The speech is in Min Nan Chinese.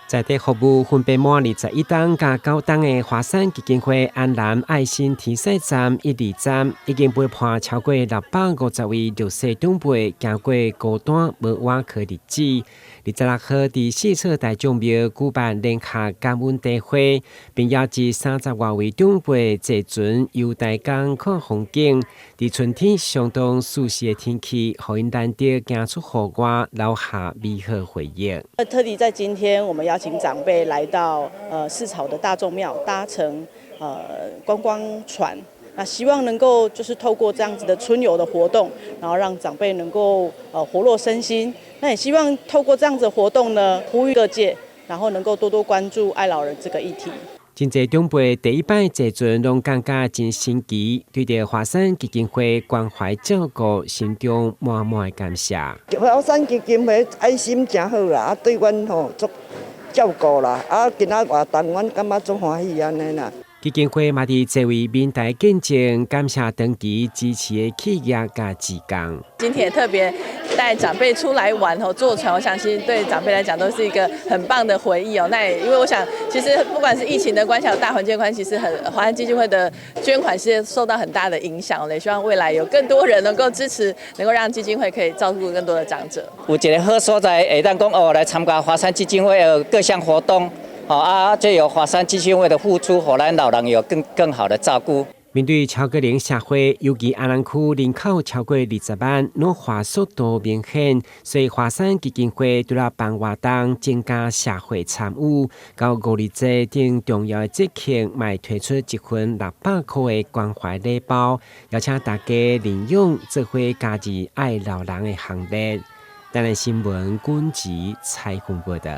在地服務分別滿21冬佮9冬的華山基金會安南愛心天使站一二站，已經陪伴超過650位弱勢長輩行過孤單無倚靠日子。26號佇四草大眾廟舉辦聯合感恩茶會，並邀集30外位長輩坐船遊台江看風景。佇春天相當舒適的天氣，予𪜶難得行出戶外，留下美好回憶。特地在今天，我們邀請長輩來到四草的大眾廟，搭乘觀光船，那希望能夠就是透過這樣子的春遊的活動，然後讓長輩能夠活絡身心。那也希望透過這樣子的活動呢，呼籲各界，然後能夠多多關注愛老人這個議題。真濟長輩第一擺坐船，攏感覺真神奇，對著華山基金會關懷照顧，心中滿滿的感謝。華山基金會愛心誠好啦，啊對阮吼足照顧啦，啊今仔活動阮感覺足歡喜按呢啦。基金會嘛佇這位民代見證，感謝長期支持的企業佮志工。今天也特別帶長輩出來玩哦，坐船，我相信對長輩來講都是一個很棒的回憶哦。那也因為我想，其實不管是疫情的關係，大環境關係，其實很華山基金會的捐款是受到很大的影響。也希望未來有更多人能夠支持，能夠讓基金會可以照顧更多的長者。有一個好所在，會當講哦，來參加華山基金會的各項活動。好啊，這有華山基金會的付出，予咱老人有更好的照顧。面對超高齡社會，尤其安南區人口超過20萬，老化速度明顯，所以華山基金會除了辦活動，增加社會參與，到五日節等重要的節慶，嘛會推出一份600塊的關懷禮包，邀請大家領用，做伙加入愛老人的行列。台南新聞，君吉采訪報導。